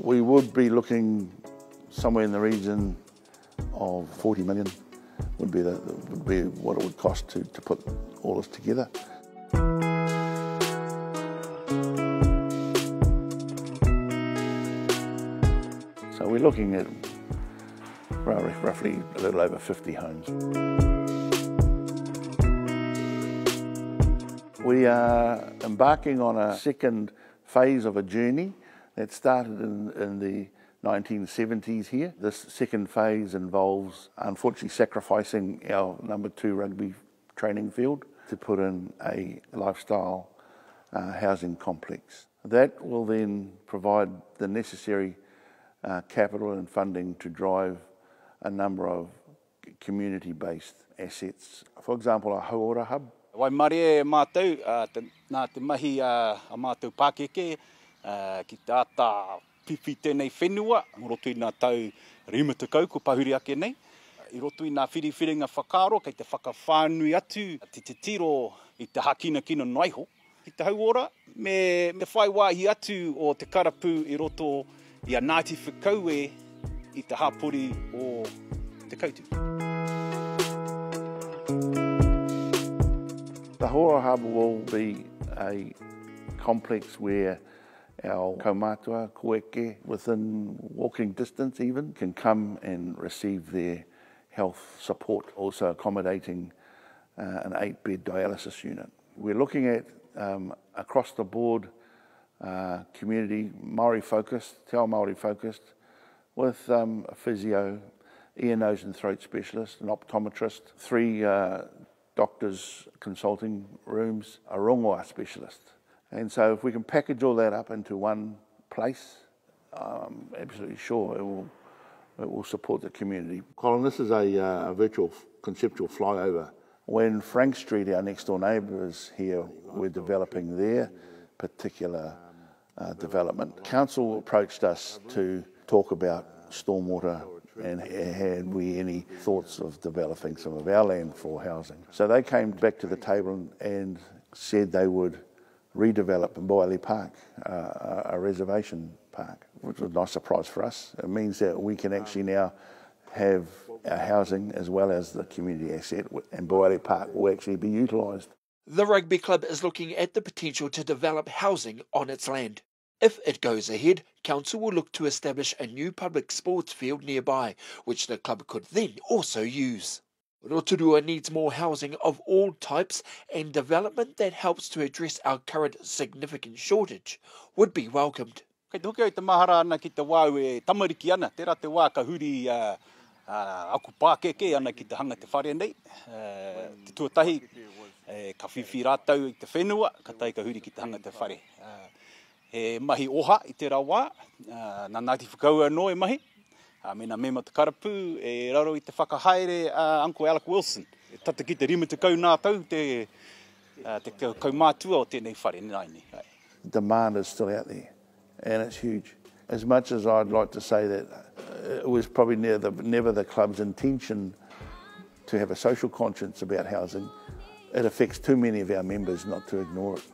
We would be looking somewhere in the region of 40 million would be, the, would be what it would cost to, to put all this together. So we're looking at roughly a little over 50 homes. We are embarking on a second phase of a journey that started in, in the 1970s here. This second phase involves unfortunately sacrificing our number two rugby training field to put in a lifestyle uh, housing complex. That will then provide the necessary uh, capital and funding to drive a number of community-based assets. For example, a hauora hub. Waimarie e mātou, nā te mahi a mātou pākeke ki te āta whiwhi tēnei whenua mō roto i ngā tau 50 kua pahuri ake nei. I roto i ngā whiriwhiringa whakaaro kei te whakawhānui atu te titiro i te hākinakina noa iho ki te hauora me te whai wāhi atu o te karapu i roto i a Ngāti Whakaue i te hapori o Te Koutu. The Hauora Hub will be a complex where our kaumātua, koeke, within walking distance even, can come and receive their health support, also accommodating uh, an eight-bed dialysis unit. We're looking at um, across the board uh, community, Māori focused, Te Ao Māori focused, with um, a physio, ear, nose and throat specialist, an optometrist, three uh, doctors consulting rooms, a rongoa specialist. And so if we can package all that up into one place, I'm absolutely sure it will, it will support the community. Colin, this is a, uh, a virtual conceptual flyover. When Frank Street, our next door neighbours here, were developing their particular uh, development, council approached us to talk about stormwater and had we any thoughts of developing some of our land for housing. So they came back to the table and said they would redevelop Boali Park, uh, a reservation park, which was a nice surprise for us. It means that we can actually now have our housing as well as the community asset, and Boali Park will actually be utilised. The rugby club is looking at the potential to develop housing on its land. If it goes ahead, council will look to establish a new public sports field nearby, which the club could then also use. Rotorua needs more housing of all types and development that helps to address our current significant shortage would be welcomed. Kei te hoki au te mahara ana ki te wā au e tamariki ana, tērā te wā ka huri aku pākeke ana ki te hanga te whare nei. Te tuatahi, ka whiwhi rātou i te whenua, ka tae ka huri ki te hanga te whare. He mahi oha i tērā wā, nā Ngāti Whakaue anō e mahi, me nā mema te karapu e raro i te whakahaere a Uncle Alec Wilson. Tata ki te 50 nā tau te, te kaumātua o tēnei whare nāianei. Demand is still out there and it's huge. As much as I'd like to say that it was probably never the, never the club's intention to have a social conscience about housing, it affects too many of our members not to ignore it.